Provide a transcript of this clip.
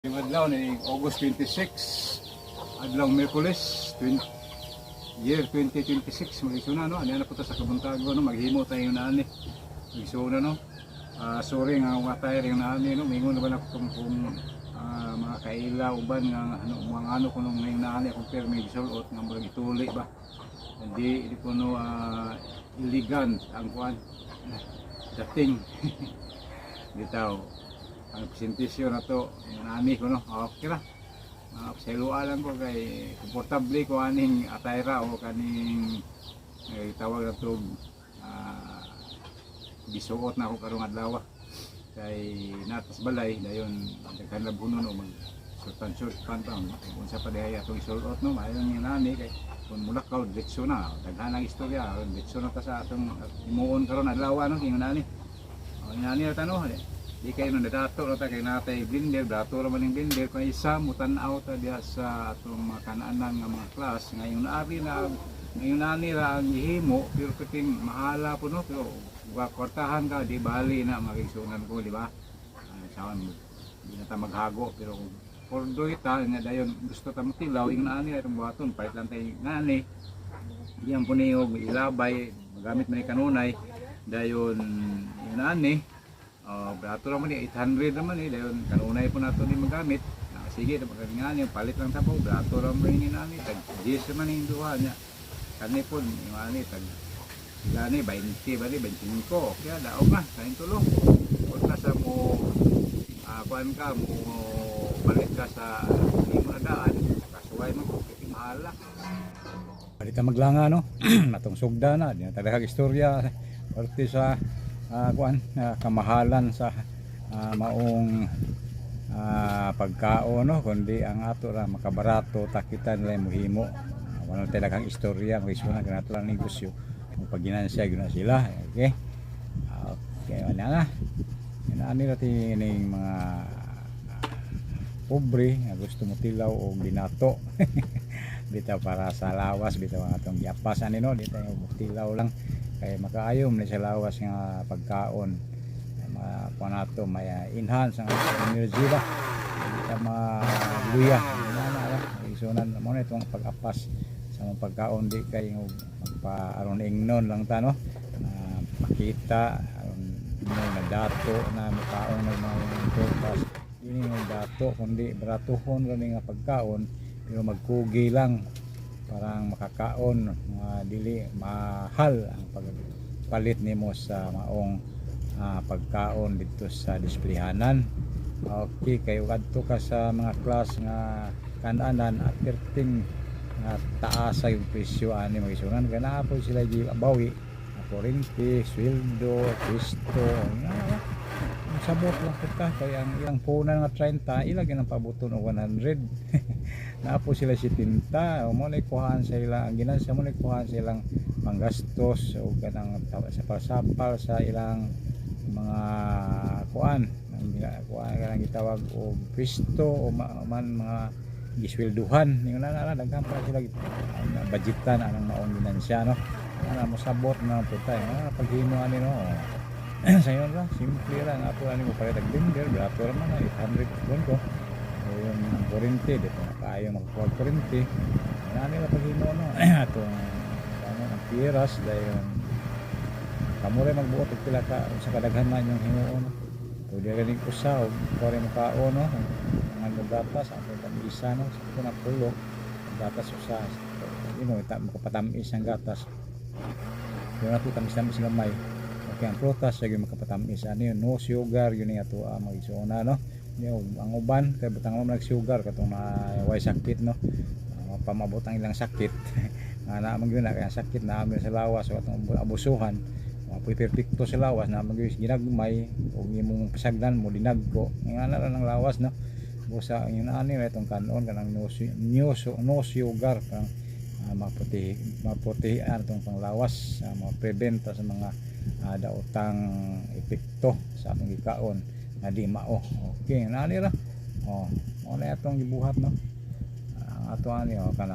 Yung adlaw ni August 26, adlaw Miyerkules, 20, year 2026, mag-isuna, no? Ano na po ta sa kabuntago, no? Maghimo tayo na ani. Mag-isuna, no? Ah, sorry nga wa tayo rin na ani, no? Mingon na ba na kung mga kaila uban nga ano mga ano kuno ngayon na ani akong permi gisulot nga murag ituli ba. Hindi di ko no elegant ang kuan dating bitaw ang presentasyon na to yung ani ko, no? Okay ra, mga pasayloa lang ko kay komportable ko aning atayra o kaning tawag na to gisuot na ako karong adlaw kay natas balay dayon daghan labhunon o mag sultan short pan pa unsa pa dihay atong isuot, no? Maayo nga nani kay kung mulakaw diretso na, daghan ang istorya, diretso na ta sa atong himuon karon adlaw, no? Ingon ani, o inani ra ta, no? Di kayo nung nadato ra ta kay natay blender, dato ra man ning blender kay isa mo tan-aw ta diha sa atong mga kanaanan nga mga class ngayon ari na ngayon ani ra ang gihimo pero kiting mahala po, no? Pero wa kwartahan ka di bali na magigsunan ko, di ba? Sawan mo di na ta maghago pero kung pordoy ta nga dayon gusto ta motilaw, ingon ani ra itong buhaton, palit lang tayo ngani diyan po niyo ilabay magamit man ni kanunay dayon yun ani. Oh, brato raman ni 800 raman ni dayon kanunay po nato ni magamit. Ah, sige, nga ni palit lang ta po, brato raman ni nani tag 10 raman ni duha niya. Kani po yung ani tag sila ni 20 ba ni 25. Kaya daog na kain tulo. Kung sa mo kuan ka mo balik ka sa imo na daan, kasuway mo kay mahala. Palit ta maglanga, no? Atong sugda na, di na talaga istorya parte sa kuan kamahalan sa maong pagkaon, no? Kundi ang ato ra makabarato ta kita nila muhimo. Wala talagang istorya mag-isuna kanato lang negosyo kung paginansya gyud na sila. Okay, okay, wala na. Yan ani ra ning mga pobre nga gusto mo tilaw og binato bitaw para sa lawas, bitaw ang atong giapas ani, no? Di tayo tilaw lang kay makaayo man sa lawas nga pagkaon, makuha nato may enhance ang atong energy ba, di ta maluya na na ra. Isunan mo na itong pag-apas sa mga pagkaon, di kay magpa aron ingnon lang ta, no? Makita aron no nadato na mukaon ng mga prutas, dili nga dato kundi baratuhon ra ni nga pagkaon pero magkugi lang parang makakaon nga dili mahal ang pagpalit nimo sa maong pagkaon dito sa displayhanan. Okay, kayo kadto ka sa mga class nga kananan at perting nga taas yung presyo ani magisunan kay naa po sila gibawi kuryente, sweldo, pisto nga ang sabot lang pud ka kay ang ilang punan nga 30 ila ginang pabuton og 100, naa po sila 70 o mo na kuhaan sa ila ang ginansya mo na kuhaan sa ilang panggastos o kanang sa pasapal sa ilang mga kuan ang kuan kanang gitawag og pisto o man mga giswelduhan ningon na na daghan pa sila ang budgetan anang maong ginansya, no? Ana mo sabot na pud tayo paghimo ani, no? Sayon ra, simple ra nga ato ani mo palit og blender, brato ra man na 800 kuan ko o yung ang kuryente di pa kaayo makakuha og kuryente. Ano nila paghimo, no? Atong ano ang piras dahil kamo rin magbuot og pila ka sa kadaghan man yung himuon, no? Pwede rin usa og kuha rin makaon, no? Ang gatas ato tamisa, no? Sa ko na pulo gatas usa ta makapatamis ang gatas pero nato tamis-tamis gamay. Okay, ang prutas sige makapatamis ano yun, no sugar yun nga to magisuona, no? Yo, ang uban kay butang mo nag sugar katong na way sakit, no? Pamabot ang ilang sakit nga na man gyud na kaya sakit na amin sa lawas o atong abusuhan mapoy perpekto sa lawas na man gyud ginagmay og imong pasagdan mo dinagko nga na lang ang lawas, no? Busa yun ani ra itong kanon kanang no, no, no sugar parang maputi maputi atong panglawas, ma-prevent sa mga daotang epekto sa atong gikaon nga di mao. Okay, nani ra, oh, mao na atong gibuhat, no? Ang ato ani, oh, kana.